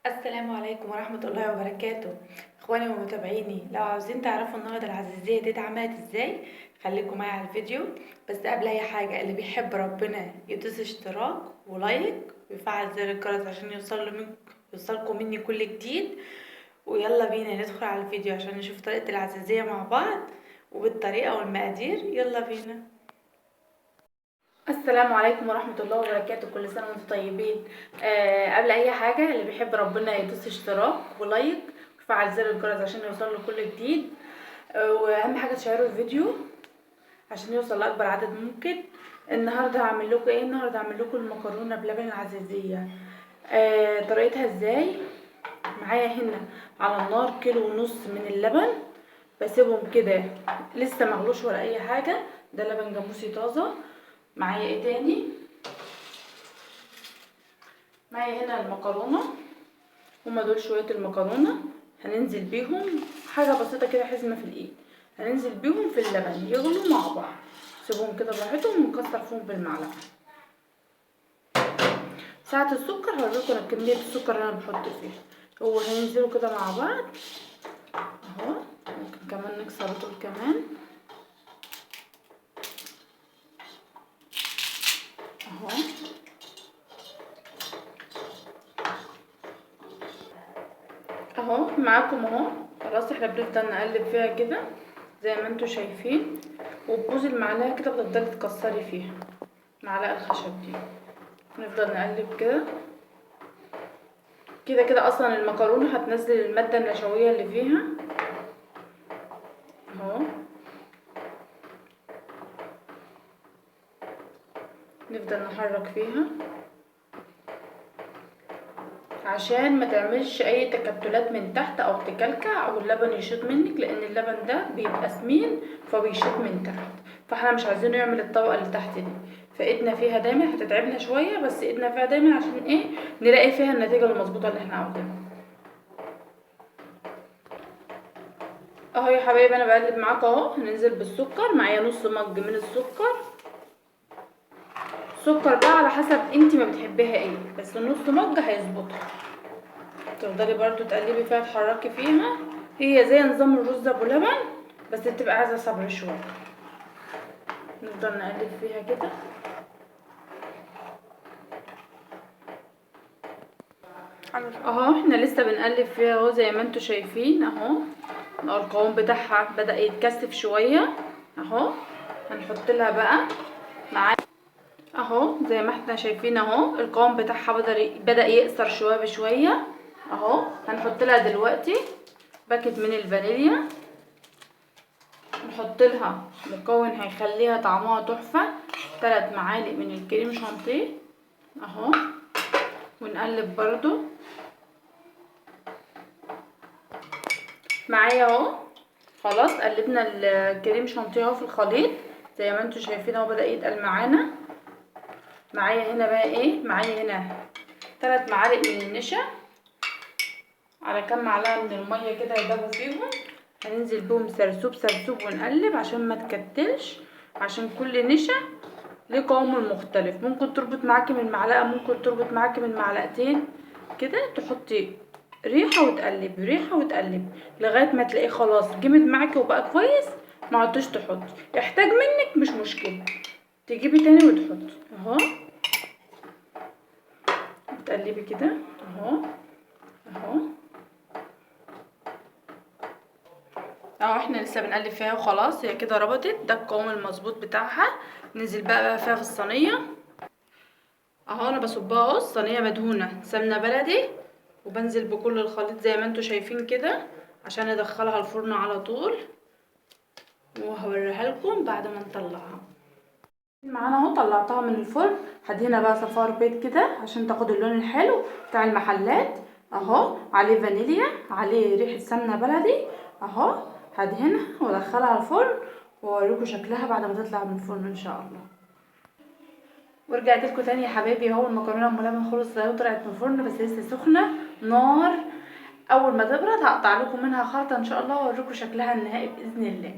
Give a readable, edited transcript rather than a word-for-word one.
السلام عليكم ورحمة الله وبركاته. اخواني ومتابعيني، لو عاوزين تعرفوا النهضة العزيزية دي اتعملت ازاي خليكم معايا على الفيديو. بس قبل اي حاجة، اللي بيحب ربنا يدوس اشتراك و like ويفعل زر الجرس عشان يوصلكم مني كل جديد. ويلا بينا ندخل على الفيديو عشان نشوف طريقة العزيزية مع بعض وبالطريقة والمقادير. يلا بينا. السلام عليكم ورحمة الله وبركاته، كل سنة وانتم طيبين. قبل اي حاجة، اللي بيحب ربنا يدوس اشتراك و like ويفعل زر الجرس عشان يوصل له كل جديد، واهم حاجة تشيروا الفيديو عشان يوصل لاكبر عدد ممكن. النهارده هعمل لكم ايه؟ النهارده هعمل لكم المكرونة بلبن العزيزية. طريقتها ازاي؟ معايا هنا على النار 1.5 كيلو من اللبن، بسيبهم كده لسه مغلوش ولا اي حاجة، ده لبن جاموسي طازة. معايا ايه تاني؟ معايا هنا المكرونه، هما دول شوية المكرونه هننزل بيهم حاجة بسيطة كده، حزمه في الايد، هننزل بيهم في اللبن يغلوا مع بعض. سيبهم كده براحتهم ونكسر فيهم بالمعلقه. ساعة السكر هوريكم انا كمية السكر اللي انا بحط فيها. هو هينزلوا كده مع بعض اهو، ممكن كمان نكسر دول كمان اهو. اهو معاكم اهو. خلاص احنا بنفضل نقلب فيها كده زي ما انتوا شايفين، وبوز المعلقة كده بتفضلي تكسري فيها معلقه الخشب دي، نفضل نقلب كده كده كده. اصلا المكرونه هتنزل المادة النشويه اللي فيها اهو. نفضل نحرك فيها عشان ما تعملش اي تكتلات من تحت او تكلكع او اللبن يشيط منك، لان اللبن ده بيبقى سمين فبيشيط من تحت، فاحنا مش عايزينه يعمل الطبقة اللي تحت دي. فايدنا فيها دايما، هتتعبنا شوية بس ايدنا فيها دايما عشان ايه؟ نلاقي فيها النتيجة المظبوطه اللي احنا عاوزينها. اهو يا حبايبي انا بقلب معاكم اهو. هننزل بالسكر، معايا نص مج من السكر. السكر بقى على حسب انتي ما بتحبيها ايه، بس النص مج هيظبطها. تفضلي برضو تقلبي فيها، تحركي فيها، هي زي نظام الرز ابو لبن بس بتبقى عايزه صبر شوية. نفضل نقلب فيها كده اهو. احنا لسه بنقلب فيها اهو زي ما انتوا شايفين اهو. القوام بتاعها بدأ يتكثف شوية اهو. هنحط لها بقى معايا اهو زي ما احنا شايفين اهو، القوام بتاعها بدأ يقصر شوية بشوية اهو. هنحط لها دلوقتي باكت من الفانيليا، نحط لها مكون هيخليها طعمها تحفة، 3 معالق من الكريم شانتيه اهو، ونقلب برضو معايا اهو. خلاص قلبنا الكريم شانتيه اهو في الخليط زي ما انتوا شايفين اهو، بدأ يتقل معانا. معايا هنا بقى ايه؟ معايا هنا 3 معالق من النشا على كام معلقه من المية كده يدوبوا فيهم. هننزل بيهم سرسوب سرسوب ونقلب عشان ما تكتلش، عشان كل نشا ليه قوام مختلف. ممكن تربط معاكي من معلقه، ممكن تربط معاكي من معلقتين كده. تحطي ريحه وتقلب، ريحه وتقلب لغاية ما تلاقيه خلاص جمد معاكي وبقى كويس. ما عدتوش تحطي، يحتاج منك مش مشكلة، تجيبي تاني وتحطي اهو، وتقلبي كده اهو اهو اهو. احنا لسه بنقلب فيها وخلاص هي كده ربطت، ده القوام المظبوط بتاعها. ننزل بقى فيها في الصينية اهو. انا بصبها اهو، الصينية مدهونه سمنه بلدي، وبنزل بكل الخليط زي ما انتوا شايفين كده عشان ادخلها الفرن على طول، وهوريها لكم بعد ما نطلعها. معانا اهو طلعتها من الفرن. هدهنها بقى صفار بيض كده عشان تاخد اللون الحلو بتاع المحلات اهو، عليه فانيليا، عليه ريحه سمنه بلدي اهو. هدهنها وادخلها الفرن واوريكم شكلها بعد ما تطلع من الفرن ان شاء الله. ورجعت لكم تاني يا حبايبي اهو. المكرونه ام لبن خلصت اهي وطلعت من الفرن، بس لسه سخنة نار. اول ما تبرد هقطع لكم منها خلطه ان شاء الله واوريكم شكلها النهائي باذن الله.